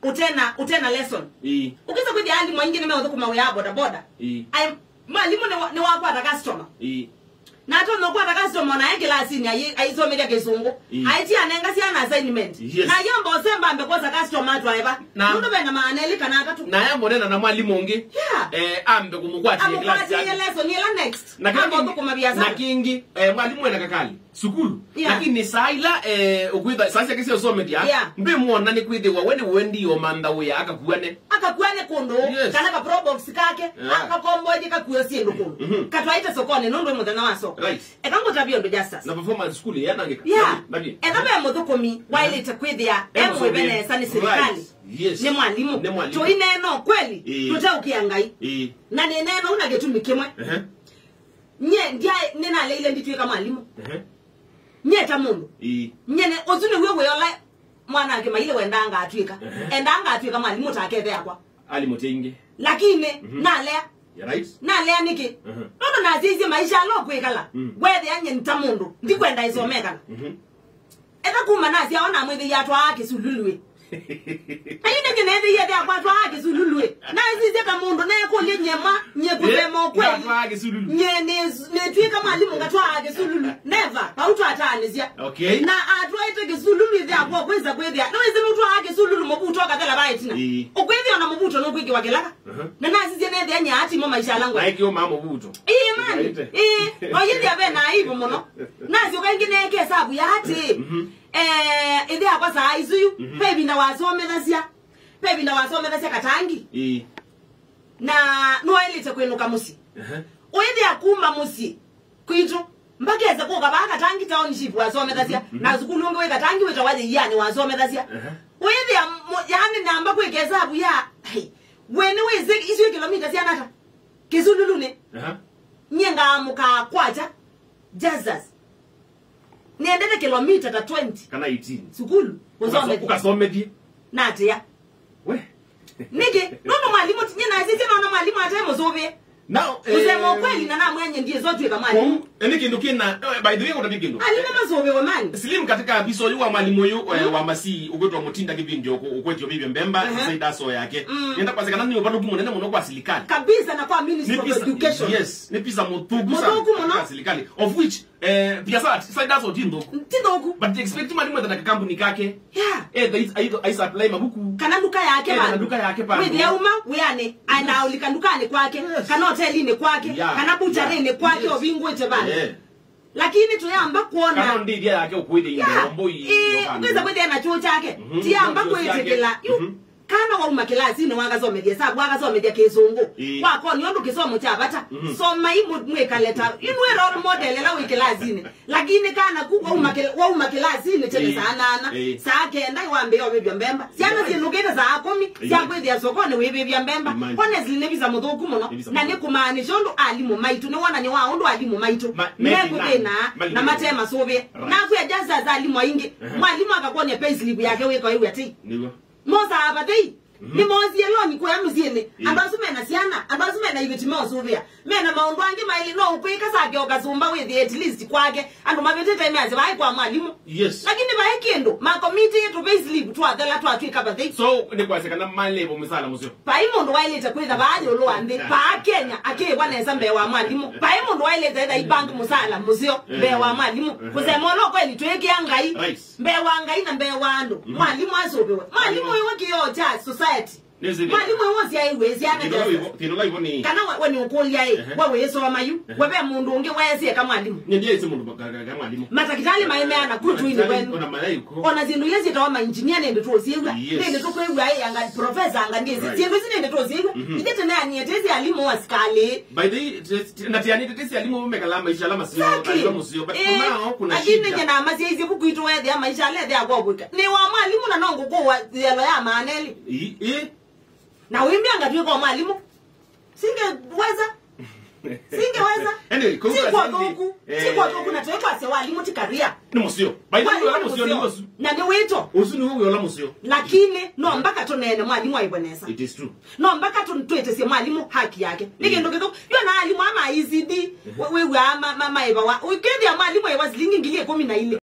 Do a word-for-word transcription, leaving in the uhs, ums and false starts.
Ũtena, ũtena lesson. Ĩĩ. Ũkĩsa kwĩthĩa alimũ aingĩ nĩmeũthũkũma wĩa wa bodaboda. Ĩĩ. Ai, mwalimũ nĩ wa-, nĩ wakwata customer. Ĩĩ. Na atonya ũkwata customer naye kĩlasinĩ ayi-, ayĩsomethya kĩsũngũ. Ĩĩ. Aĩtye anenga syana assignment. Yes. Na yamba ũsemba ambe kwosa customer atwae va. Na nũndũ vena maana elĩ kana atatũ. Na yamba ũneena na mwalimũ ũngĩ. Yeah. Eh, ambe kũmũkwatĩe kĩlasi yake. Amũkwatĩe lesson ĩla next. Na kĩla ambe kĩngĩ, ũthũkũma viasala. Na kĩngĩ, eh, mwalimũ ena kakalĩ sukulu. Yeah. Lakini saa ila, eh, ũkwĩtha, saa syake sya ũsomethya, yeah, ndwĩmwona nĩ kwĩthĩwa we nĩwe ndiomantha wĩa akakuane. Akakuane kũndũ, yes, kana ka probox kake, yeah, akakomboethye kakuo syĩndũ kũndũ. Mhm. Katwaĩte sokoni, nũndũ wĩ mũthenya wa soko. Right. Eka ngũtavye ũndũ, Justus. Na performance school yanangĩka. Yeah. Nabi, nabi. Eka ve mũthũkũmi, aha, waĩlĩte kwĩthĩa e mwĩve nesa nĩ silikalĩ. Right. Yes. Nĩ mwalimũ. Nĩ mwalimũ. Tũineena ũkweli, ĩĩ, tũteũkĩa Ngai. Ĩĩ. Na nĩneena ũu na kĩtumi kĩmwe. Ehe. Nye ndyaĩ, nĩnaleile nditw'ĩka mwalimũ. Ehe. Nye ta mũndũ. Ĩĩ. Nye nĩ, ũsu nĩw'o wĩa ũla mwanake maile wendaa ngatw'ĩka. Ehe. Endaa ngatw'ĩka mwalimũ ta akethe yakwa. Alimũ ti aingĩ. Lakini, mhm, nalea. You're right. Nalea nĩkĩ? Mhm. Nũndũ nasyaisye maisha ala ũkwĩkala. Mm. Wethĩa nye nĩ ta mũndũ, ndikwenda ĩsomekana. Mhm. Etha kuma nasyawa namwĩthĩie atwaa kĩsululũĩ. Na yu nĩkĩ neethĩie ethĩa kwatwaa kĩsululũĩ? Naĩsisye ta mũndũ neekũlye nyemwa, nye kũsema, eh, ũkweli. Natwaa kĩsululu. Nye nĩ-, nĩtw'ĩka mwalimũ ngatwaa kĩsululu. Never. Vau twataanĩsya. Okay. Na atwaĩte kĩsululu ĩthĩa kwa kwĩsa kwĩthĩa. Nĩwĩsĩ nũtwaa kĩsululu mũvuto ũkathela va ĩtina. Ĩĩ. Ũkwĩthĩa ona mũvuto nũkwĩkĩwa kĩlaka. Uh-huh. Na nasisye nethĩa nyaatimo maisha ala ngwa. Naĩkĩo ma mũvuto. Ĩĩ, man. Right. Ĩĩ. Noyĩthĩa ve na aibu mũno. Nasyoka ĩngĩ neeke hesabu ya atĩ, mhm, eh, ĩthe yakwa saa isu yu, mhm, ve ĩvinda wasomethasya. Ve ĩvinda wasomethasya Katangi. Ĩĩ. Na nĩwaĩlĩte kwĩnũka mũsyĩ. Ehe. Ũyĩthĩa kuma mũsyĩ kwitũ, mpaka ese kũka vaa Katangi township wasomethasya, mhm, na sukulu ũngĩ wĩ Katangi wĩtawa Yĩianĩ wasomethasya. Ehe. Ũyĩthĩa mu-, yaani namba kwĩka hesabu ya, hey, we nĩwĩsĩ isu nĩ kilomita siana ata? Kĩsululũnĩ. Ehe. Nyie ngaamũkaa kwakya, Jesus. Nĩendete kilomita ta twenty. Kana eighteen. Sukulu, ũkaso-, kũsomethya. Ũkasomethie. Natĩa. We. Nĩkĩ? Nũndũ mwalimũ, ti-, nyie nasisye nona mwalimũ ate mũsũvĩe. Now, kusema, eh, ukweli, na namwĩa nye ndiĩsotw'ĩka mwalimũ. Kwoou, eh, nĩ kĩndũ kĩna, eh, by the way, ngũtavye kĩndũ. Alimũ masũvĩwe, man. Slim, katika visa ũyũ wa mwalimũ ũyũ, eh, mm, wa Masii, ũkwĩtwa Mũtinda kĩvindi ũkũ-, ũkwetio Vivian Bemba, aha, side hustle yake. Mm. Nenda kwasya kana nĩ ũvalũku mũnene mũno kwa silikali. Kabisa, na kwa Ministry of Education. Yes, nĩ visa mũthũku sana. Mũthũku mũno. Kwa silikali. Of which, eh, biashara, side hustle ti nthũku. Ti nthũku. But they expect mwalimũ ethe na kambuni kake. Yeah. Ethe ai-, ai-, ai supply mabuku. Kana nduka yake. Ethe na vandu. Nduka yake vandu. Wĩthĩa uma wĩanĩ, aenda, yes, aũlika ndukanĩ kwake, yes, kana hotelinĩ kwake, yeah, kana bucharĩnĩ, yeah, kwake, yes, ũvingũĩte vandu. Yeah. Lakini tũyamba kwona. Kana ndĩthya yake ũkwĩthĩa, yeah, indo mboi, eh, ũkanda. Ũkĩsa kwĩthĩa na chuo chake. Mhm. Tiyamba, na chuo chake, kwĩtĩkĩla. Yu, mhm. Kana wauma kĩlasinĩ wakasomethya hesabu, wakasomethya kĩsũngũ. Ĩĩ. Wakonia ũndũ kĩsomo kya vata. Mhm. Somai mũ-, mwĩkale ta. Yu nĩ role model ĩla wĩ kĩlasinĩ. Lakini kana ku wauma kĩla-, wauma kĩlasinĩ tene, ĩĩ, saa nana, ĩĩ, saa kenda wambĩĩa ũvĩvya mbemba. Syana, right, syĩnũkĩte saa kũmi, ĩĩ, sya kwĩthĩa sokonĩ wĩvĩvya mbemba. Imagine. Honestly, nĩ visa mũthũku mũno. Nĩ visa mũthũku. Na nĩ kũmaanisha ũndũ alimũ maitũ, nĩ wonany'o wa ũndũ alimũ maitũ, ma-, mekũthĩna, mekũthĩna, na mate masũvĩe. Right. Nakwĩa just as alimũ aingĩ, ehe, mwalimũ akakwony'a payslip yake wĩka ũiw'a ti. Nĩw'o. Mosaa vathei. Mhm. Nĩmoosie loni kũya mũsyĩnĩ. Ĩĩ. Andũ asu mena syana, andũ asu mena iveti meũsũvĩa. Mena maũndũ angĩ maĩlĩ, no ũkwĩka sake o kasũmba wĩthĩe at least kwake. Andũ mavĩtĩte measya vaĩ kwa mwalimũ. Yes. Lakini vaĩ kĩndũ, makomitĩe tũ payslip twathela twatw'ĩka vathei. So, nĩ kwasya kana malĩvo mũsala mũseo? Vai mũndũ waĩlĩte kwĩtha vaa ĩũlũ wa nthĩ, vaa Kenya, akĩĩvwa nesa mbee wa mwalimũ. Vai mũndũ waĩlĩte ĩtha ibank mũsala mũseo mbee wa mwalimũ. Ehe. Kũsema ũla ũkweli twĩkĩa Ngai. Right. Mbee wa Ngai na mbee wa andũ, mhm, mwalimũ asũvĩwe. Mwalimũ iwe kĩoo kya society. Nĩsĩ. Mwalimũ iwe ũsyaĩw'e syana. Thĩna ũla wĩvo, thĩna ũla wĩvo nĩ. Kana we, we nĩ ũkũlya ĩ, ehe, we wĩsoma yu, ehe, we ve mũndũ ũngĩ weesĩ eka mwalimũ. Nye ndiaĩsĩ mũndũ ka-, ka-, ka mwalimũ. Matakĩtalĩ maĩ meana kũtũ-inĩ wenu. Ona mayaĩ kũ. Ona syĩndũ iria syĩtawa mainjinia nĩndĩ tũsyĩw'a. Yes. Nĩndĩ tũkwĩw'a ĩ, anga profesa, anga ndiĩsĩ. Right. Syĩndũ ici nĩndĩ tũsyĩw'a. Mhm. Ithe tene anietesĩ alimũ asikalĩ. By the way, na tianĩte tesi alimũ mekalaa maisha ala maseo, exactly, alimũ maseo, but for now, kuna shida. Lakini nyie namasyaisye vuku itũ wethĩa maisha ala ethĩa kwa kwĩka. Nĩ wa mwalimũ na no ngũkũwa yelo ya maana elĩ. Ĩ, ĩ. Na wĩmbĩa ngatw'ĩka o mwalimũ. Singeweza. Singeweza. Anyway, ti kwa thũku. Eh. Ti kwa thũku na twĩkwasya walimũ ti career. Nĩ mũseo. By the way, mwalimũ nĩ mũseo, nĩ mũseo. Na nĩ wĩto. Ũsu nĩ wĩ ũla mũseo. Lakini no mpaka tũneene mwalimũ aĩvwe nesa. It is true. No mpaka tũ-, twĩtĩsye mwalimũ haki yake. Nĩ kĩndũ kĩthũku. Yu na alimũ ama E C D, wĩ-, wĩw'aa ma-, ma-, maĩvawa. Ũkethĩa mwalimũ aĩva silingi ngili ĩkũmi na ilĩ.